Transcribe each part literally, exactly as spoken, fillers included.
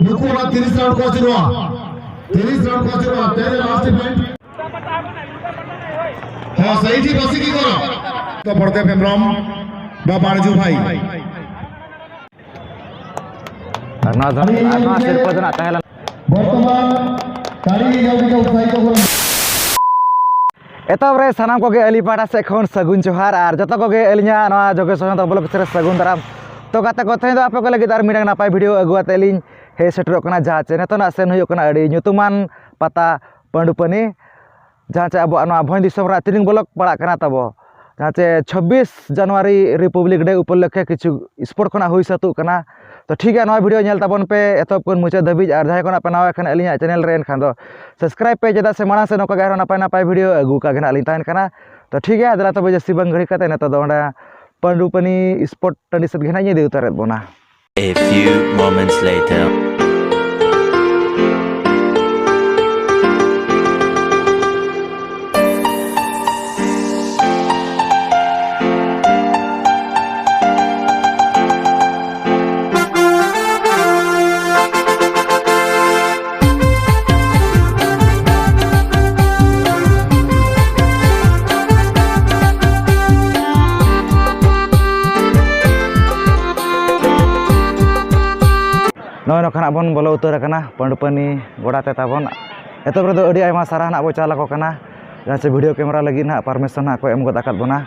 ᱱᱩᱠᱩ ᱚᱱᱟ ᱛᱤᱨᱤᱥ round ᱠᱚ ᱟᱹᱪᱩᱨᱚᱜᱼᱟ᱾ ᱛᱤᱨᱤᱥ round ᱠᱚ ᱟᱹᱪᱩᱨᱚᱜᱼᱟ᱾ ᱛᱮᱨᱮ last event. ᱦᱚᱸ, ᱥᱟᱹᱦᱤ ᱴᱷᱤᱠ ᱵᱟᱥᱤ ᱠᱤ ᱠᱚᱨᱚ᱾ ᱛᱚ ᱵᱚᱲᱫᱮᱵ ᱦᱮᱢᱵᱨᱚᱢ, ᱵᱟ ᱵᱟᱲᱡᱩ ᱵᱷᱟᱭ᱾ ᱟᱨ ᱱᱚᱣᱟ ᱫᱚ, ᱟᱨ ᱱᱚᱣᱟ ᱥᱤᱨᱯᱟᱹ ᱫᱚ ᱱᱟᱜ ᱛᱟᱦᱮᱸ ᱞᱮᱱᱟ᱾ ᱵᱚᱨᱛᱚᱢᱟᱱ ᱛᱟᱹᱲᱤ ᱡᱟᱹᱲᱤ ᱠᱚ ᱩᱛᱥᱟᱦᱤᱛ ᱠᱚ᱾ ᱮᱛᱚᱦᱚᱵ ᱨᱮ ᱥᱟᱱᱟᱢ ᱠᱚᱜᱮ ᱟᱹᱞᱤᱧ ᱯᱟᱦᱴᱟ ᱥᱮᱫ ᱠᱷᱚᱱ ᱥᱟᱹᱜᱩᱱ ᱡᱚᱦᱟᱨ, ᱟᱨ ᱡᱚᱛᱚ ᱠᱚᱜᱮ ᱟᱹᱞᱤᱧᱟᱜ ᱱᱚᱣᱟ ᱡᱳᱜᱮᱥ ᱥᱚᱨᱮᱱ vlog ᱨᱮ ᱥᱟᱹᱜᱩᱱ ᱫᱟᱨᱟᱢ᱾ ᱛᱚ ᱜᱟᱛᱮ ᱠᱚ, ᱛᱮᱦᱮᱧ ᱫᱚ ᱟᱯᱮ ᱠᱚ ᱞᱟᱹᱜᱤᱫ ᱟᱨ ᱢᱤᱫᱴᱟᱝ ᱱᱟᱯᱟᱭ video ᱟᱹᱜᱩ ᱠᱟᱛᱮ ᱞᱤᱧ ᱦᱮᱡ ᱥᱮᱴᱮᱨᱚᱜ ᱠᱟᱱᱟ, ᱡᱟᱦᱟᱸ ᱪᱮ ᱱᱤᱛᱚᱜ ᱱᱟᱜ ᱥᱮᱱ ᱦᱩᱭᱩᱜ ᱠᱟᱱᱟ ᱟᱹᱰᱤ ᱧᱩᱛᱩᱢᱟᱱ ᱯᱟᱛᱟ ᱯᱟᱹᱰᱩᱯᱟᱹᱱᱤ, ᱡᱟᱦᱟᱸ ᱪᱮ ᱟᱵᱚᱣᱟᱜ ᱱᱚᱣᱟ ᱵᱷᱚᱸᱡᱽ ᱫᱤᱥᱚᱢ ᱨᱮᱱᱟᱜ ᱛᱤᱞᱤᱝ block ᱯᱟᱲᱟᱜ ᱠᱟᱱᱟ ᱛᱟᱵᱚ, ᱡᱟᱦᱟᱸ ᱪᱮ ᱪᱷᱟᱵᱵᱤᱥ ᱡᱟᱱᱩᱣᱟᱨᱤ Republic Day ᱩᱯᱚᱞᱚᱠᱠᱷᱮ ᱠᱤᱪᱷᱩ sport ᱠᱷᱚᱱᱟᱜ ᱦᱩᱭ ᱥᱟᱹᱛᱚᱜ ᱠᱟᱱᱟ᱾ ᱛᱚ ᱴᱷᱤᱠ ᱜᱮᱭᱟ, ᱱᱚᱣᱟ video ᱧᱮᱞ ᱛᱟᱵᱚᱱ ᱯᱮ ᱮᱛᱚᱦᱚᱵ ᱠᱷᱚᱱ ᱢᱩᱪᱟᱹᱫ ᱫᱷᱟᱹᱵᱤᱡ, ᱟᱨ ᱡᱟᱦᱟᱸᱭ ᱠᱚ ᱱᱟᱜ ᱯᱮ ᱱᱟᱣᱟ ᱠᱷᱟᱱ ᱟᱹᱞᱤᱧᱟᱜ channel ᱨᱮ, ᱮᱱᱠᱷᱟᱱ ᱫᱚ subscribe ᱯᱮ, ᱪᱮᱫᱟᱜ ᱥᱮ ᱢᱟᱲᱟᱝ ᱥᱮᱫ ᱱᱚᱝᱠᱟ ᱜᱮ ᱟᱨᱦᱚᱸ ᱱᱟᱯᱟᱭ ᱱᱟᱯᱟᱭ video ᱟᱹᱜᱩ ᱠᱟᱜ ᱜᱮ ᱱᱟᱜ ᱞᱤᱧ ᱛᱟᱦᱮᱱ ᱠᱟᱱᱟ᱾ ᱛᱚ ᱴᱷᱤᱠ ᱜᱮᱭᱟ, ᱫᱮᱞᱟ ᱛᱚᱵᱮ ᱡᱟᱹᱥᱛᱤ ᱵᱟᱝ ᱜᱷᱟᱹᱲᱤ ᱠᱟᱛᱮ ᱱᱤᱛᱚᱜ ᱫᱚ ᱚᱸᱰᱮ ᱯᱟᱹᱰᱩᱯᱟᱹᱱᱤ sport ᱴᱟᱺᱰᱤ ᱥᱮᱫ ᱜᱮ ᱱᱟᱜ ᱤᱧ ᱤᱫᱤ ᱩᱛᱟᱹᱨᱮᱫ ᱵᱚᱱᱟ᱾ A few moments later. ᱱᱚᱜᱼᱚᱭ ᱱᱚᱝᱠᱟ ᱱᱟᱜ ᱵᱚᱱ ᱵᱚᱞᱚ ᱩᱛᱟᱹᱨ ᱟᱠᱟᱱᱟ ᱯᱟᱹᱰᱩᱯᱟᱹᱱᱤ ᱜᱚᱰᱟ ᱛᱮ ᱛᱟᱵᱚᱱ᱾ ᱮᱛᱚᱦᱚᱵ ᱨᱮᱫᱚ ᱟᱹᱰᱤ ᱟᱭᱢᱟ ᱥᱟᱨᱦᱟᱣ ᱱᱟᱜ ᱵᱚ ᱪᱟᱞ ᱟᱠᱚ ᱠᱟᱱᱟ, ᱡᱟᱦᱟᱸ ᱪᱮ video camera ᱞᱟᱹᱜᱤᱫ ᱱᱟᱜ permission ᱱᱟᱜ ᱠᱚ ᱮᱢ ᱜᱚᱫ ᱟᱠᱟᱫ ᱵᱚᱱᱟ᱾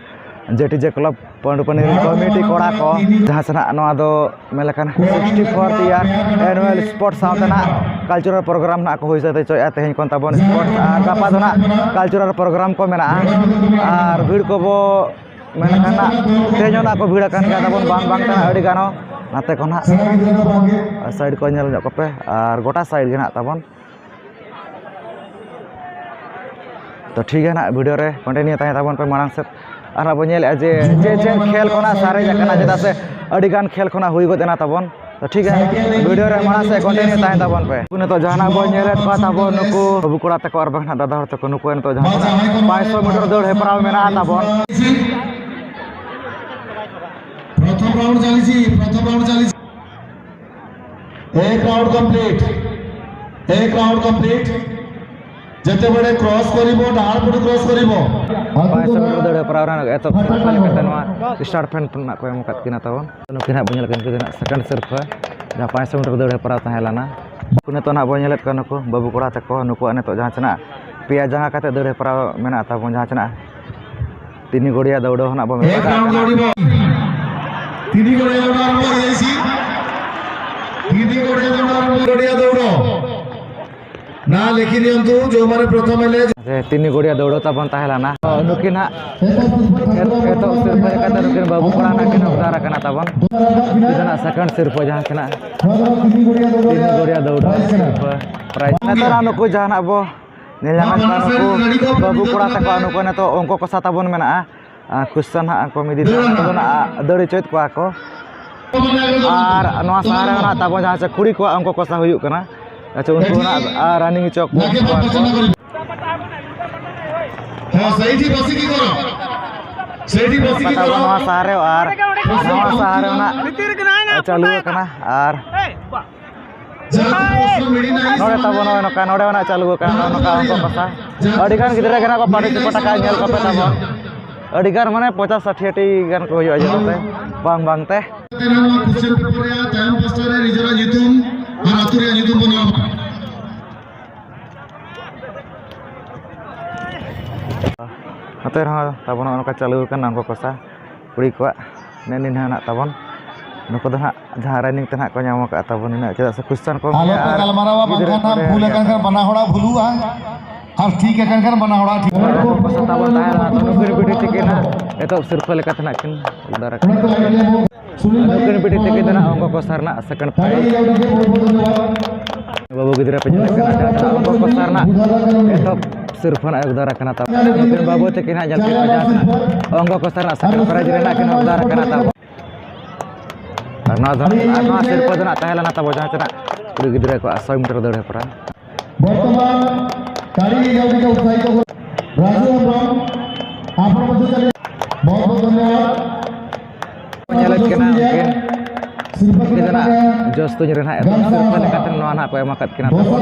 J T J club ᱯᱟᱹᱰᱩᱯᱟᱹᱱᱤ committee ᱠᱚᱲᱟ ᱠᱚ, ᱡᱟᱦᱟᱸ ᱥᱮ ᱱᱟᱜ ᱱᱚᱣᱟ ᱫᱚ ᱢᱮᱱ ᱞᱮᱠᱷᱟᱱ sixty fourth year annual sport ᱥᱟᱶᱛᱮ ᱱᱟᱜ cultural program ᱱᱟᱜ ᱠᱚ ᱦᱩᱭ ᱥᱟᱹᱛ ᱦᱚᱪᱚᱭᱮᱫᱼᱟ᱾ ᱛᱮᱦᱮᱧ ᱠᱷᱚᱱ ᱛᱟᱵᱚᱱ sport ᱟᱨ ᱜᱟᱯᱟ ᱫᱚ ᱱᱟᱜ cultural program ᱠᱚ ᱢᱮᱱᱟᱜᱼᱟ, ᱟᱨ ᱵᱷᱤᱲ ᱠᱚᱵᱚ ᱢᱮᱱᱠᱷᱟᱱ ᱱᱟᱜ ᱛᱮᱦᱮᱧ ᱦᱚᱸ ᱱᱟᱜ ᱠᱚ ᱵᱷᱤᱲ ᱟᱠᱟᱱ ᱜᱮᱭᱟ ᱛᱟᱵᱚᱱ, ᱵᱟᱝ ᱵᱟᱝ ᱛᱮ ᱱᱟᱜ ᱟᱹᱰᱤ ᱜᱟᱱ ᱦᱚᱸ ᱱᱟᱛᱮ ᱠᱷᱚᱱ ᱦᱟᱸᱜ side ᱠᱚ ᱧᱮᱞ ᱧᱚᱜ ᱠᱚᱯᱮ, ᱟᱨ ᱜᱚᱴᱟ side ᱜᱮ ᱱᱟᱜ ᱛᱟᱵᱚᱱ᱾ ᱛᱚ ᱴᱷᱤᱠ ᱜᱮᱭᱟ ᱱᱟᱜ, video ᱨᱮ continue ᱛᱟᱦᱮᱸ ᱛᱟᱵᱚᱱ ᱯᱮ ᱢᱟᱲᱟᱝ ᱥᱮᱫ᱾ ᱟᱨ ᱱᱟᱜ ᱵᱚᱱ ᱧᱮᱞᱮᱫᱼᱟ ᱡᱮ ᱪᱮᱫ ᱪᱮᱫ ᱠᱷᱮᱞ ᱠᱷᱚᱱᱟᱜ ᱥᱟᱨᱮᱡ ᱟᱠᱟᱱᱟ, ᱪᱮᱫᱟᱜ ᱥᱮ ᱟᱹᱰᱤ ᱜᱟᱱ ᱠᱷᱮᱞ ᱠᱷᱚᱱᱟᱜ ᱦᱩᱭ ᱜᱚᱫ ᱮᱱᱟ ᱛᱟᱵᱚᱱ᱾ ᱛᱚ ᱴᱷᱤᱠ ᱜᱮᱭᱟ, video ᱨᱮ ᱢᱟᱲᱟᱝ ᱥᱮᱫ continue ᱛᱟᱦᱮᱸ ᱛᱟᱵᱚᱱ ᱯᱮ᱾ ᱱᱤᱛᱚᱜ ᱡᱟᱦᱟᱱᱟᱜ ᱵᱚᱱ ᱧᱮᱞᱮᱫ ᱠᱚᱣᱟ ᱛᱟᱵᱚᱱ ᱱᱩᱠᱩ ᱵᱟᱹᱵᱩ ᱠᱚᱲᱟ ᱛᱟᱠᱚ ᱟᱨ ᱵᱟᱝ ᱱᱟᱜ ᱫᱟᱫᱟ ᱦᱚᱲ ᱛᱟᱠᱚ, ᱱᱩᱠᱩ ᱱᱤᱛᱚᱜ ᱡᱟᱦᱟᱸ ᱯᱟᱸᱪᱥᱚ meter ᱫᱟᱹᱲ ᱦᱮᱯᱨᱟᱣ ᱢᱮᱱᱟᱜᱼᱟ ᱛᱟᱵᱚᱱ᱾ প্রথম রাউন্ড চালিয়েছি, প্রথম রাউন্ড চালিয়েছি। एक राउंड कंप्लीट। एक राउंड कंप्लीट। ଯେତେବେଳେ କ୍ରସ୍ କରିବ, ଡାହାଣ ପଟୁ କ୍ରସ୍ କରିବ। ᱯᱟᱸᱪᱥᱚ ᱢᱤᱴᱟᱨ ᱫᱟᱹᱲ ᱦᱮᱯᱨᱟᱣ ᱨᱮᱱᱟᱜ ᱮᱛᱚᱦᱚᱵ ᱥᱤᱨᱯᱟᱹ ᱞᱮᱠᱟᱛᱮ ᱱᱚᱣᱟ ᱥᱴᱟᱨ ᱯᱷᱮᱱ ᱨᱮᱱᱟᱜ ᱠᱚ ᱮᱢ ᱟᱠᱟᱫ ᱠᱤᱱᱟ ᱛᱟᱵᱚᱱ᱾ ᱱᱩᱠᱤᱱ ᱦᱟᱸᱜ ᱵᱚᱱ ᱧᱮᱞ ᱠᱤᱱ ᱠᱟᱱᱟ ᱥᱮᱠᱮᱱᱰ ᱥᱤᱨᱯᱟᱹ, ᱡᱟᱦᱟᱸ ᱯᱟᱸᱪᱥᱚ ᱢᱤᱴᱟᱨ ᱫᱟᱹᱲ ᱦᱮᱯᱨᱟᱣ ᱛᱟᱦᱮᱸ ᱞᱮᱱᱟ᱾ ᱩᱱᱠᱩ ᱱᱤᱛᱚᱜ ᱱᱟᱦᱟᱜ ᱵᱚᱱ ᱧᱮᱞᱮᱫ ᱠᱚᱣᱟ ᱱᱩᱠᱩ ᱵᱟᱹᱵᱩ ᱠᱚᱲᱟ ᱛᱟᱠᱚ, ᱱᱩᱠᱩᱣᱟᱜ ᱱᱤᱛᱚᱜ ᱡᱟᱦᱟᱸ ᱪᱮ ᱱᱟᱜ ᱯᱮᱭᱟ ᱡᱟᱸᱜᱟ ᱠᱟᱛᱮ ᱫᱟᱹᱲ ᱦᱮᱯᱨᱟᱣ ᱢᱮᱱᱟᱜ ᱛᱟᱵᱚᱱ, ᱡᱟᱦᱟᱸ ᱪᱮ ᱱᱟᱜ ᱛᱤᱱᱤ ᱜᱚᱲᱤᱭᱟ ᱫᱟᱹᱣᱲᱟᱹ ᱦᱚᱸ ᱱᱟᱜ ᱵᱚᱱ ᱢᱮᱛᱟᱜ ᱮᱠ ᱨᱟᱣᱩᱱᱰ ᱠᱟᱱᱟ᱾ ᱫᱟᱹᱣᱲᱤ ᱵᱚᱞ᱾ ᱛᱤᱱᱤ ᱜᱚᱲᱤᱭᱟ ᱫᱟᱹᱣᱲᱟᱹ ᱟᱨᱟᱢᱵᱷᱚ ᱦᱩᱭ ᱟᱭᱥᱤ᱾ ᱛᱤᱱᱤ ᱜᱚᱲᱤᱭᱟ ᱫᱟᱹᱣᱲᱟᱹ ᱟᱨᱟᱢᱵᱷᱚ᱾ ᱜᱚᱲᱤᱭᱟ ᱫᱟᱹᱣᱲᱟᱹ᱾ ନା ଲେଖି ନିଅନ୍ତୁ, ଯେଉଁମାନେ ପ୍ରଥମେ ହେଲେ। ᱡᱮ ᱛᱤᱱᱤ ᱜᱚᱲᱤᱭᱟ ᱫᱟᱹᱣᱲᱟᱹ ᱛᱟᱵᱚᱱ ᱛᱟᱦᱮᱸ ᱞᱮᱱᱟ᱾ ᱱᱩᱠᱤᱱ ᱦᱟᱸᱜ ᱮᱛᱚᱦᱚᱵ ᱥᱤᱨᱯᱟᱹ ᱞᱮᱠᱟᱛᱮ ᱱᱩᱠᱤᱱ ᱵᱟᱹᱵᱩ ᱠᱚᱲᱟ ᱱᱟᱜ ᱠᱤᱱ ᱦᱚᱠᱫᱟᱨ ᱟᱠᱟᱱᱟ ᱛᱟᱵᱚᱱ᱾ ᱱᱩᱠᱤᱱ ᱦᱟᱸᱜ ᱥᱮᱠᱮᱱᱰ ᱥᱤᱨᱯᱟᱹ ᱡᱟᱦᱟᱸ ᱛᱤᱱᱟᱹᱜ ᱛᱤᱱᱤ ᱜᱚᱲᱤᱭᱟ ᱫᱟᱹᱣᱲᱟᱹ ᱥᱤᱨᱯᱟᱹ ᱯᱨᱟᱭᱤᱡᱽ᱾ ᱱᱤᱛᱚᱜ ᱱᱟᱜ ᱱᱩᱠᱩ ᱡᱟᱦᱟᱸ ᱱᱟᱜ ᱵᱚ ᱧᱮᱞ ᱧᱟᱢᱮᱫ ᱠᱚᱣᱟ ᱱᱩᱠᱩ ᱵᱟᱹᱵᱩ ᱠᱚᱲᱟ ᱛᱟᱠᱚ, ᱱᱩᱠᱩ ᱱᱤᱛᱚᱜ ᱚᱝᱠᱚ ᱠᱚᱥᱟ ᱛᱟᱵᱚᱱ ᱢᱮᱱᱟᱜᱼᱟ᱾ ᱟᱨ ᱠᱩᱥᱪᱟᱱ ᱦᱟᱸᱜ ᱠᱚ ᱢᱤᱫ ᱫᱤᱱ ᱱᱩᱠᱩ ᱫᱚ ᱱᱟᱜ ᱫᱟᱹᱲ ᱦᱚᱪᱚᱭᱮᱫ ᱠᱚᱣᱟ ᱠᱚ᱾ ᱟᱨ ᱱᱚᱣᱟ ᱥᱟᱦᱟ ᱨᱮ ᱱᱟᱜ ᱛᱟᱵᱚ ᱡᱟᱦᱟᱸ ᱪᱮ ᱠᱩᱲᱤ ᱠᱚᱣᱟᱜ ᱚᱝᱠᱚ ᱠᱚᱥᱟ ᱦᱩᱭᱩᱜ ᱠᱟᱱᱟ, ᱟᱪᱪᱷᱟ, ᱩᱱᱠᱩ ᱱᱟᱜ ᱨᱟᱱᱤᱝ ᱦᱚᱪᱚ ᱠᱚᱣᱟ ᱠᱚ᱾ ହଁ, ସେଇଠି ବସିକି କର। ସେଇଠି ବସିକି ᱛᱟᱵᱚ କର। ᱱᱚᱣᱟ ᱥᱟᱦᱟ ᱨᱮ ᱟᱨ ᱱᱚᱣᱟ ᱥᱟᱦᱟ ᱨᱮ ᱱᱟᱜ ᱪᱟᱹᱞᱩ ᱟᱠᱟᱱᱟ᱾ ᱟᱨ ଯାହାକୁ ପ୍ରଶ୍ନ ମିଳିନାହିଁ, ᱱᱚᱰᱮ ᱛᱟᱵᱚ ᱱᱚᱜᱼᱚᱭ ᱱᱚᱝᱠᱟ, ᱱᱚᱰᱮ ᱱᱟᱜ ᱪᱟᱹᱞᱩ ᱟᱠᱟᱱᱟ ᱱᱚᱜᱼᱚ ᱱᱚᱝᱠᱟ ᱚᱝᱠᱚ ᱠᱚᱥᱟ᱾ ᱟᱹᱰᱤ ᱜᱟᱱ ᱜᱤᱫᱽᱨᱟᱹ ᱜᱮ ᱱᱟᱜ ᱠᱚ ᱯᱟᱨᱴᱤᱥᱤᱯᱮᱴ ᱟᱠᱟᱫᱼᱟ, ᱧᱮᱞ ᱠᱚᱯᱮ ᱛᱟᱵᱚᱱ᱾ ᱟᱹᱰᱤ ᱜᱟᱱ ᱢᱟᱱᱮ ᱯᱚᱪᱟᱥ ᱥᱟᱴᱷᱤ ᱴᱤ ᱜᱟᱱ ᱠᱚ ᱦᱩᱭᱩᱜᱼᱟ ᱡᱚᱛᱚ ᱛᱮ, ᱵᱟᱝ ᱵᱟᱝ ᱛᱮ᱾ ᱱᱚᱣᱟ ᱠᱩᱥᱪᱟᱱ ᱯᱮᱯᱟᱨ ᱨᱮᱭᱟᱜ ᱛᱟᱭᱚᱢ ᱯᱟᱥᱴᱟ ᱨᱮ ᱱᱤᱡᱮᱨᱟᱜ ᱧᱩᱛᱩᱢ ᱟᱨ ᱟᱹᱛᱩ ᱨᱮᱭᱟᱜ ᱧᱩᱛᱩᱢ ᱵᱚᱱ ᱚᱞᱟ᱾ ᱱᱚᱛᱮ ᱨᱮᱦᱚᱸ ᱛᱟᱵᱚᱱ ᱱᱚᱜᱼᱚ ᱱᱚᱝᱠᱟ ᱪᱟᱹᱞᱩ ᱟᱠᱟᱱᱟ ᱚᱝᱠᱚ ᱠᱚᱥᱟ ᱠᱩᱲᱤ ᱠᱚᱣᱟᱜ᱾ ᱱᱮᱜᱼᱮ ᱱᱤᱱᱟᱹᱜ ᱱᱟᱜ ᱛᱟᱵᱚᱱ ᱱᱩᱠᱩ ᱫᱚ ᱱᱟᱜ ᱡᱟᱦᱟᱸ ᱨᱟᱱᱤᱝ ᱛᱮ ᱱᱟᱜ ᱠᱚ ᱧᱟᱢ ᱟᱠᱟᱫ ᱛᱟᱵᱚᱱ ᱱᱤᱱᱟᱹᱜ, ᱪᱮᱫᱟᱜ ᱥᱮ ᱠᱩᱥᱪᱟᱱ ᱠᱚ ᱟᱞᱚ ᱜᱮᱭᱟ ᱯᱮ ᱟᱨ ᱜᱟᱞᱢᱟᱨᱟᱣᱟ, ᱜᱤᱫᱽᱨᱟᱹ ᱵᱟᱝᱠᱷᱟᱱ ᱠᱚ ᱦᱟᱸᱜ ᱨᱮ ᱵᱷᱩᱞ ᱟᱠᱟᱱ ᱠᱷᱟᱱ ᱵᱟᱱᱟ ᱦᱚᱲᱟᱜ ᱵᱷᱩᱞᱩᱜᱼᱟ, ᱟᱨ ᱴᱷᱤᱠ ᱟᱠᱟᱱ ᱠᱷᱟᱱ ᱵᱟᱱᱟ ᱦᱚᱲᱟᱜ ᱴᱷᱤᱠ᱾ ᱚᱝᱠᱚ ᱠᱚᱥᱟ ᱛᱟᱵᱚᱱ ᱛᱟᱦᱮᱸ ᱞᱮᱱᱟ, ᱛᱚ ᱱᱩᱠᱤᱱ ᱵᱤᱴᱤ ᱛᱤᱠᱤᱱ ᱱᱟᱜ ᱮᱛᱚᱦᱚᱵ ᱥᱤᱨᱯᱟᱹ ᱞᱮᱠᱟᱛᱮ ᱱᱟᱜ ᱠᱤᱱ ᱦᱚᱠᱫᱟᱨ ᱟᱠᱟᱱᱟ᱾ ᱱᱩᱠᱤᱱ ᱵᱤᱴᱤ ᱛᱤᱠᱤᱱ ᱫᱚ ᱱᱟᱜ ᱚᱝᱠᱚ ᱠᱚᱥᱟ ᱨᱮᱱᱟᱜ ᱥᱮᱠᱮᱱᱰ ᱯᱨᱟᱭᱤᱡᱽ᱾ ᱵᱟᱹᱵᱩ ᱜᱤᱫᱽᱨᱟᱹ ᱯᱮ ᱧᱮᱞᱮᱫ ᱠᱟᱱᱟ, ᱡᱟᱦᱟᱸ ᱛᱤᱱᱟᱹᱜ ᱚᱝᱠᱚ ᱠᱚᱥᱟ ᱨᱮᱱᱟᱜ ᱮᱛᱚᱦᱚᱵ ᱥᱤᱨᱯᱷᱟᱹ ᱱᱟᱜ ᱦᱚᱠᱫᱟᱨ ᱟᱠᱟᱱᱟ᱾ ᱛᱟᱵᱚᱱ ᱱᱩᱠᱤᱱ ᱵᱟᱹᱵᱩ ᱛᱤᱠᱤᱱ ᱦᱟᱸᱜ ᱧᱮᱞ ᱠᱮᱫ ᱠᱚᱣᱟ, ᱡᱟᱦᱟᱸ ᱛᱤᱱᱟᱹᱜ ᱚᱝᱠᱚ ᱠᱚᱥᱟ ᱨᱮᱱᱟᱜ ᱥᱮᱠᱮᱱᱰ ᱯᱨᱟᱭᱤᱡᱽ ᱨᱮᱱᱟᱜ ᱠᱤᱱ ᱦᱚᱠᱫᱟᱨ ᱟᱠᱟᱱᱟ ᱛᱟᱵᱚᱱ᱾ ᱟᱨ ᱱᱚᱣᱟ ᱫᱚ, ᱟᱨ ᱱᱚᱣᱟ ᱥᱤᱨᱯᱟᱹ ᱫᱚ ᱱᱟᱜ ᱛᱟᱦᱮᱸ ᱞᱮᱱᱟ ᱛᱟᱵᱚ ᱡᱟᱦᱟᱸ ᱛᱤᱱᱟᱹᱜ ᱠᱩᱲᱤ ᱜᱤᱫᱽᱨᱟᱹ ᱠᱚᱣᱟᱜ ᱥᱚᱭ ᱢᱤᱴᱟᱨ ᱫᱟᱹᱲ ᱦᱮᱯᱨᱟᱣ᱾ ବର୍ତ୍ତମାନ ତାଳି ହେଇଯାଉ ଟିକେ ଉତ୍ସାହିତ କର। ରାଜୁ ଏବଂ ଆପଣ ମଧ୍ୟ ଚାଲି ବହୁତ ବହୁତ ଧନ୍ୟବାଦ। ᱧᱮᱞᱮᱫ ᱠᱟᱱᱟ ᱩᱱᱠᱤᱱ, ᱩᱱᱠᱤᱱ ᱫᱚ ᱱᱟᱜ ᱡᱚᱥ ᱛᱩᱧ ᱨᱮ ᱱᱟᱦᱟᱜ ᱮᱛᱚᱦᱚᱵ ᱥᱤᱨᱯᱟᱹ ᱞᱮᱠᱟᱛᱮ ᱱᱚᱣᱟ ᱱᱟᱦᱟᱜ ᱠᱚ ᱮᱢ ᱟᱠᱟᱫ ᱠᱤᱱᱟ ᱛᱟᱵᱚᱱ᱾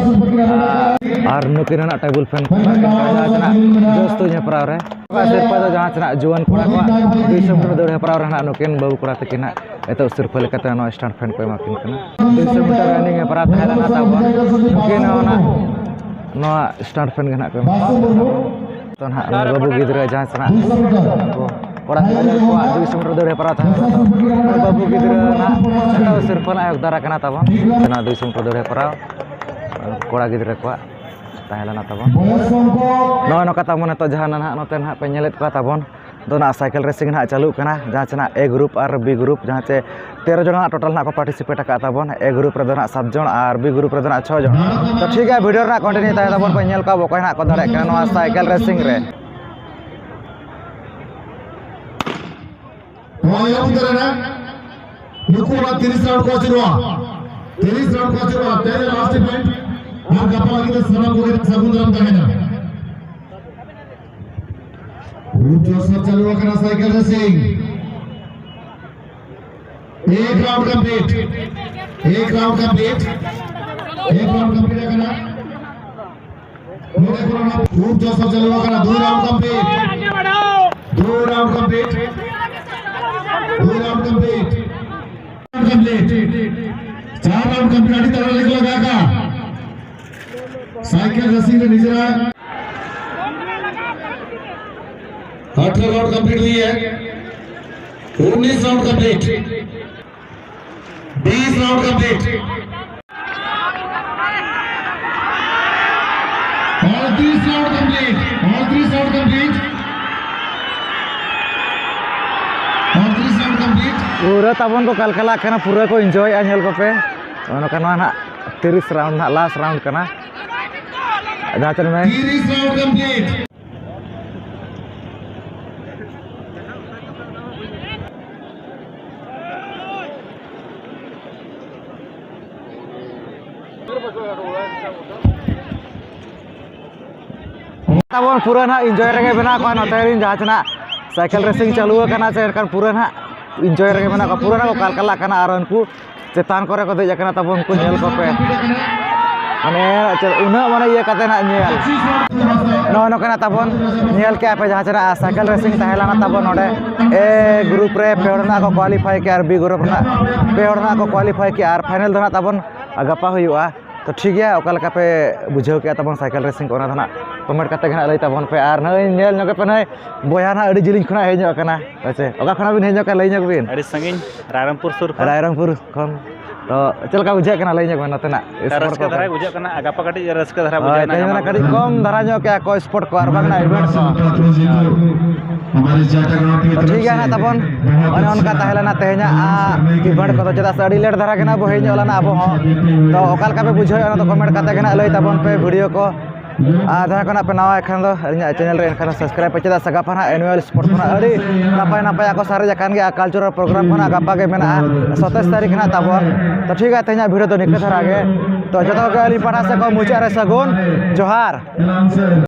ᱟᱨ ᱱᱩᱠᱤᱱ ᱨᱮᱱᱟᱜ ᱴᱮᱵᱩᱞ ᱯᱷᱮᱱ ᱠᱚ ᱮᱢᱟ ᱠᱤᱱ ᱠᱟᱱᱟ ᱡᱟᱦᱟᱸ ᱛᱤᱱᱟᱹᱜ ᱡᱚᱥ ᱛᱩᱧ ᱦᱮᱯᱨᱟᱣ ᱨᱮ᱾ ᱱᱚᱣᱟ ᱥᱤᱨᱯᱟᱹ ᱫᱚ ᱡᱟᱦᱟᱸ ᱛᱤᱱᱟᱹᱜ ᱡᱩᱣᱟᱹᱱ ᱠᱚᱲᱟ ᱠᱚᱣᱟᱜ ᱫᱩᱭᱥᱚ ᱢᱤᱴᱟᱨ ᱫᱟᱹᱲ ᱦᱮᱯᱨᱟᱣ ᱨᱮ ᱱᱟᱦᱟᱜ ᱱᱩᱠᱤᱱ ᱵᱟᱹᱵᱩ ᱠᱚᱲᱟ ᱛᱟᱹᱠᱤᱱ ᱱᱟᱦᱟᱜ ᱮᱛᱚᱦᱚᱵ ᱥᱤᱨᱯᱟᱹ ᱞᱮᱠᱟᱛᱮ ᱱᱚᱣᱟ ᱥᱴᱟᱱᱴ ᱯᱷᱮᱱ ᱠᱚ ᱮᱢᱟ ᱠᱤᱱ ᱠᱟᱱᱟ᱾ ᱫᱩᱭᱥᱚ ᱢᱤᱴᱟᱨ ᱨᱟᱱᱤᱝ ᱦᱮᱯᱨᱟᱣ ᱛᱟᱦᱮᱸ ᱞᱮᱱᱟ ᱛᱟᱵᱚᱱ᱾ ᱱᱩᱠᱤᱱ ᱚᱱᱟ ᱱᱚᱣᱟ ᱥᱴᱟᱱᱴ ᱯᱷᱮᱱ ᱜᱮ ᱱᱟᱦᱟᱜ ᱠᱚ ᱮᱢᱟ ᱠᱤᱱ ᱠᱟᱱᱟ᱾ ᱛᱚ ᱱᱟᱦᱟᱜ ᱱᱩᱭ ᱵᱟᱹᱵᱩ ᱜᱤᱫᱽᱨᱟᱹ ᱡᱟᱦᱟᱸᱭ ᱥᱮ ᱱᱟᱦᱟᱜ ᱠᱚᱲᱟ ᱜᱤᱫᱽᱨᱟᱹ ᱠᱚᱣᱟᱜ ᱫᱩᱭᱥᱚ ᱢᱤᱴᱟᱨ ᱫᱟᱹᱲ ᱦᱮᱯᱨᱟᱣ ᱛᱟᱦᱮᱸ ᱠᱟᱱᱟ᱾ ᱛᱚ ᱱᱩᱭ ᱵᱟᱹᱵᱩ ᱜᱤᱫᱽᱨᱟᱹ ᱱᱟᱦᱟᱜ ᱮᱴᱟᱜ ᱥᱤᱨᱯᱟᱹ ᱱᱟᱦᱟᱜ ᱦᱚᱠᱫᱟᱨ ᱟᱠᱟᱱᱟ ᱛᱟᱵᱚᱱ᱾ ᱚᱱᱟ ᱫᱩᱭᱥᱚ ᱢᱤᱴᱟᱨ ᱫᱟᱹᱲ ᱦᱮᱯᱨᱟᱣ ᱠᱚᱲᱟ ᱜᱤᱫᱽᱨᱟᱹ ᱠᱚᱣᱟᱜ ᱛᱟᱦᱮᱸ ᱞᱮᱱᱟ ᱛᱟᱵᱚᱱ᱾ ᱱᱚᱜᱼᱚᱭ ᱱᱚᱝᱠᱟ ᱛᱟᱵᱚᱱ ᱱᱤᱛᱚᱜ ᱡᱟᱦᱟᱸ ᱱᱟᱦᱟᱜ ᱱᱚᱛᱮ ᱱᱟᱦᱟᱜ ᱯᱮ ᱧᱮᱞᱮᱫ ᱠᱚᱣᱟ ᱛᱟᱵᱚᱱ, ᱫᱚ ᱱᱟᱦᱟᱜ ᱥᱟᱭᱠᱮᱞ ᱨᱮᱥᱤᱝ ᱱᱟᱦᱟᱜ ᱪᱟᱹᱞᱩᱜ ᱠᱟᱱᱟ, ᱡᱟᱦᱟᱸ ᱪᱮ ᱱᱟᱦᱟᱜ A group R B group, ᱡᱟᱦᱟᱸ ᱪᱮ ᱛᱮᱨᱚ ᱡᱚᱱ ᱱᱟᱦᱟᱜ total ᱱᱟᱦᱟᱜ ᱠᱚ participate ᱟᱠᱟᱫ ᱛᱟᱵᱚᱱ᱾ A group ᱨᱮᱫᱚ ᱱᱟᱦᱟᱜ ᱥᱟᱛ ᱡᱚᱱ ᱟᱨ B group ᱨᱮᱫᱚ ᱱᱟᱦᱟᱜ ᱪᱷᱚ ᱡᱚᱱ᱾ ᱛᱚ ᱴᱷᱤᱠ ᱜᱮᱭᱟ, video ᱨᱮᱱᱟᱜ continue ᱛᱟᱦᱮᱸ ᱛᱟᱵᱚᱱ ᱯᱮ, ᱧᱮᱞ ᱠᱚᱣᱟ ᱵᱚ ᱚᱠᱚᱭ ᱱᱟᱦᱟᱜ ᱠᱚ ᱫᱟᱲᱮᱭᱟᱜ ᱠᱟᱱᱟ ᱱᱚᱣᱟ ᱥᱟᱭᱠᱮᱞ ᱨᱮᱥᱤᱝ ᱨᱮ᱾ ᱱᱚᱣᱟ ᱮᱦᱚᱵ ᱩᱛᱟᱹᱨ ᱮᱱᱟ᱾ ᱱᱩᱠᱩ ᱚᱱᱟ ᱛᱤᱨᱤᱥ round ᱠᱚ ᱟᱹᱪᱩᱨᱚᱜᱼᱟ᱾ ᱛᱤᱨᱤᱥ round ᱠᱚ ᱟᱹᱪᱩᱨᱚᱜᱼᱟ᱾ ᱛᱮᱦᱮᱧ last event᱾ ᱟᱨ ᱜᱟᱯᱟ ᱞᱟᱹᱜᱤᱫ ᱫᱚ ᱥᱟᱱᱟᱢ ᱠᱚᱜᱮ ᱥᱟᱹᱜᱩᱱ ᱫᱟᱨᱟᱢ ᱛᱟᱦᱮᱱᱟ᱾ ᱠᱷᱩᱵ ᱡᱳᱨ ᱥᱳᱨ ᱪᱟᱹᱞᱩ ᱟᱠᱟᱱᱟ ᱥᱟᱭᱠᱮᱞ ᱨᱮᱥᱤᱝ᱾ ᱮᱠ round complete. ᱮᱠ round complete. ᱮᱠ round complete ᱟᱠᱟᱱᱟ᱾ ᱱᱚᱰᱮ ᱠᱷᱚᱱ ᱠᱷᱩᱵ ᱡᱳᱨ ᱥᱳᱨ ᱪᱟᱹᱞᱩ ᱟᱠᱟᱱᱟ᱾ ᱫᱩᱭ round complete. ᱫᱩᱭ round complete. ᱫᱩᱭ round complete. Complete. ᱪᱟᱨ round complete. ᱟᱹᱰᱤ ᱛᱟᱲᱟᱛᱟᱲᱤ ᱠᱚ ᱞᱟᱜᱟ ᱟᱠᱟᱫᱼᱟ᱾ ᱥᱟᱭᱠᱮᱞ ᱨᱮᱥᱤᱝ ᱨᱮ ᱱᱤᱡᱮᱨᱟᱜ ᱟᱴᱷᱨᱚ round complete ᱦᱩᱭ ᱮᱱᱟ᱾ ᱩᱱᱤᱥ round complete. ᱵᱤᱥ round complete. ᱩᱱᱛᱨᱤᱥ round complete. ᱩᱱᱛᱨᱤᱥ round complete. ᱩᱱᱛᱨᱤᱥ round complete. ᱯᱩᱨᱟᱹ ᱛᱟᱵᱚᱱ ᱠᱚ ᱠᱟᱞᱠᱟᱞᱟᱜ ᱠᱟᱱᱟ, ᱯᱩᱨᱟᱹ ᱠᱚ enjoyᱮᱫᱼᱟ, ᱧᱮᱞ ᱠᱚᱯᱮ᱾ ᱱᱚᱜᱼᱚ ᱱᱚᱝᱠᱟ ᱱᱚᱣᱟ ᱱᱟᱦᱟᱜ ᱛᱤᱨᱤᱥ round ᱱᱟᱦᱟᱜ last round ᱠᱟᱱᱟ᱾ ᱡᱟᱦᱟᱸ ᱛᱤᱱᱟᱹᱜ ᱢᱮ ᱛᱤᱨᱤᱥ round complete. ᱛᱟᱵᱚᱱ ᱯᱩᱨᱟᱹ ᱱᱟᱦᱟᱜ enjoy ᱨᱮᱜᱮ ᱢᱮᱱᱟᱜ ᱠᱚᱣᱟ ᱱᱚᱛᱮ ᱨᱮᱱ ᱡᱟᱦᱟᱸ ᱛᱤᱱᱟᱹᱜ ᱥᱟᱭᱠᱮᱞ ᱨᱮᱥᱤᱝ ᱪᱟᱹᱞᱩ ᱟᱠᱟᱱᱟ, ᱥᱮ ᱮᱱᱠᱷᱟᱱ ᱯᱩᱨᱟᱹ ᱱᱟᱦᱟᱜ enjoy ᱨᱮᱜᱮ ᱢᱮᱱᱟᱜ ᱠᱚᱣᱟ, ᱯᱩᱨᱟᱹ ᱱᱟᱦᱟᱜ ᱠᱚ ᱠᱟᱞᱠᱟᱞᱟᱜ ᱠᱟᱱᱟ᱾ ᱟᱨ ᱩᱱᱠᱩ ᱪᱮᱛᱟᱱ ᱠᱚᱨᱮ ᱠᱚ ᱫᱮᱡ ᱟᱠᱟᱱᱟ ᱛᱟᱵᱚᱱ, ᱩᱱᱠᱩ ᱧᱮᱞ ᱠᱚᱯᱮ᱾ ᱢᱟᱱᱮ ᱪᱮᱫ ᱩᱱᱟᱹᱜ ᱢᱟᱱᱮ ᱤᱭᱟᱹ ᱠᱟᱛᱮ ᱱᱟᱜ ᱧᱮᱞ᱾ ᱱᱚᱜᱼᱚᱭ ᱱᱚᱝᱠᱟᱱᱟᱜ ᱛᱟᱵᱚᱱ ᱧᱮᱞ ᱠᱮᱜᱼᱟ ᱯᱮ, ᱡᱟᱦᱟᱸ ᱪᱮᱱᱟᱜ cycle racing ᱛᱟᱦᱮᱸ ᱞᱮᱱᱟ ᱛᱟᱵᱚᱱ ᱱᱚᱰᱮ᱾ A group ᱨᱮ ᱯᱮ ᱦᱚᱲ ᱱᱟᱜ ᱠᱚ qualify ᱠᱮᱜᱼᱟ ᱟᱨ B group ᱨᱮᱱᱟᱜ ᱯᱮ ᱦᱚᱲ ᱱᱟᱜ ᱠᱚ qualify ᱠᱮᱜᱼᱟ ᱟᱨ final ᱫᱚ ᱱᱟᱜ ᱛᱟᱵᱚᱱ ᱜᱟᱯᱟ ᱦᱩᱭᱩᱜᱼᱟ᱾ ᱛᱚ ᱴᱷᱤᱠ ᱜᱮᱭᱟ, ᱚᱠᱟ ᱞᱮᱠᱟ ᱯᱮ ᱵᱩᱡᱷᱟᱹᱣ ᱠᱮᱜᱼᱟ ᱛᱟᱵᱚᱱ cycle racing ᱠᱚ, ᱚᱱᱟ ᱫᱚ ᱱᱟᱜ comment ᱠᱟᱛᱮ ᱜᱮ ᱱᱟᱜ ᱞᱟᱹᱭ ᱛᱟᱵᱚᱱ ᱯᱮ᱾ ᱟᱨ ᱱᱚᱜᱼᱚᱭ ᱧᱮᱞ ᱧᱚᱜ ᱯᱮ, ᱱᱚᱜᱼᱚᱭ ᱵᱚᱭᱦᱟ ᱱᱟᱜ ᱟᱹᱰᱤ ᱡᱤᱞᱤᱧ ᱠᱷᱚᱱᱟᱜ ᱦᱮᱡ ᱧᱚᱜ ᱠᱟᱱᱟ᱾ ᱟᱪᱪᱷᱟ, ᱚᱠᱟ ᱠᱷᱚᱱᱟᱜ ᱵᱤᱱ ᱦᱮᱡ ᱧᱚᱜ ᱠᱟᱱᱟ, ᱞᱟᱹᱭ ᱧᱚᱜ ᱵᱤᱱ? ᱟᱹᱰᱤ ᱥᱟᱺᱜᱤᱧ, ᱨᱟᱭᱨᱚᱝᱯᱩᱨ ᱥᱩᱨ ᱠᱷᱚᱱ᱾ ᱨᱟᱭᱨᱚᱝᱯᱩᱨ ᱠᱷᱚᱱ᱾ ᱛᱚ ᱪᱮᱫ ᱞᱮᱠᱟ ᱵᱩᱡᱷᱟᱹᱜ ᱠᱟᱱᱟ, ᱞᱟᱹᱭ ᱧᱚᱜ ᱵᱮᱱ ᱱᱚᱛᱮᱱᱟᱜ sport ᱨᱟᱹᱥᱠᱟᱹ ᱠᱚ? ᱫᱷᱟᱨᱟ ᱜᱮ ᱵᱩᱡᱷᱟᱹᱜ ᱠᱟᱱᱟ, ᱟᱨ ᱜᱟᱯᱟ ᱠᱟᱹᱴᱤᱡ ᱨᱟᱹᱥᱠᱟᱹ ᱫᱷᱟᱨᱟ ᱦᱳᱭ, ᱵᱩᱡᱷᱟᱹᱜ ᱠᱟᱱᱟ, ᱛᱮᱦᱮᱧ ᱫᱚ ᱜᱟᱯᱟ ᱱᱟᱜ ᱠᱟᱹᱴᱤᱡ ᱵᱩᱡᱷᱟᱹᱜ ᱠᱚᱢ ᱫᱷᱟᱨᱟ ᱧᱚᱜ ᱠᱮᱜᱼᱟ ᱠᱚ sport ᱠᱚ, ᱟᱨ ᱵᱟᱝ ᱱᱟᱜ event ᱠᱚ᱾ ᱴᱷᱤᱠ ᱜᱮᱭᱟ ᱱᱟᱜ ᱛᱟᱵᱚᱱ, ᱚᱱᱮ ᱚᱱᱠᱟ ᱛᱟᱦᱮᱸ ᱞᱮᱱᱟ ᱛᱮᱦᱮᱧᱟᱜ, ᱟ, event ᱠᱚᱫᱚ, ᱪᱮᱫᱟᱜ ᱥᱮ ᱟᱹᱰᱤ late ᱫᱷᱟᱨᱟ ᱜᱮ ᱱᱟᱜ ᱵᱚ ᱦᱮᱡ ᱧᱚᱜ ᱞᱮᱱᱟ ᱟᱵᱚ ᱦᱚᱸ᱾ ᱛᱚ ᱚᱠᱟ ᱞᱮᱠᱟ ᱯᱮ ᱵᱩᱡᱷᱟᱹᱣᱮᱫᱼᱟ, ᱚᱱᱟ ᱫᱚ comment ᱠᱟᱛᱮ ᱜᱮ ᱱᱟᱜ ᱞᱟᱹᱭ ᱛᱟᱵᱚᱱ ᱯᱮ video ᱠᱚ᱾ ᱟᱨ ᱡᱟᱦᱟᱸᱭ ᱠᱚ ᱱᱟᱜ ᱯᱮ ᱱᱟᱣᱟ ᱠᱷᱟᱱ ᱫᱚ ᱟᱹᱞᱤᱧᱟᱜ channel ᱨᱮ ᱮᱱᱠᱷᱟᱱ subscribe ᱯᱮ, ᱪᱮᱫᱟᱜ ᱥᱮ ᱜᱟᱯᱟ ᱱᱟᱜ annual sport ᱠᱷᱚᱱᱟᱜ ᱟᱹᱰᱤ ᱱᱟᱯᱟᱭ ᱱᱟᱯᱟᱭᱟᱜ ᱠᱚ ᱥᱟᱨᱮᱡ ᱟᱠᱟᱱ ᱜᱮᱭᱟ᱾ Cultural program ᱠᱷᱚᱱᱟᱜ ᱜᱟᱯᱟ ᱜᱮ ᱢᱮᱱᱟᱜᱼᱟ, ᱥᱟᱛᱟᱥ ᱛᱟᱹᱨᱤᱠᱷ ᱱᱟᱜ ᱛᱟᱵᱚᱱ᱾ ᱛᱚ ᱴᱷᱤᱠ ᱜᱮᱭᱟ, ᱛᱮᱦᱮᱧᱟᱜ video ᱫᱚ ᱱᱤᱝᱠᱟᱹ ᱫᱷᱟᱨᱟ ᱜᱮ᱾ ᱛᱚ ᱡᱚᱛᱚ ᱠᱚᱜᱮ ᱟᱹᱞᱤᱧ ᱯᱟᱦᱴᱟ ᱥᱮᱫ ᱠᱷᱚᱱ ᱢᱩᱪᱟᱹᱫ ᱨᱮ ᱥᱟᱹᱜᱩᱱ ᱡᱚᱦᱟᱨ᱾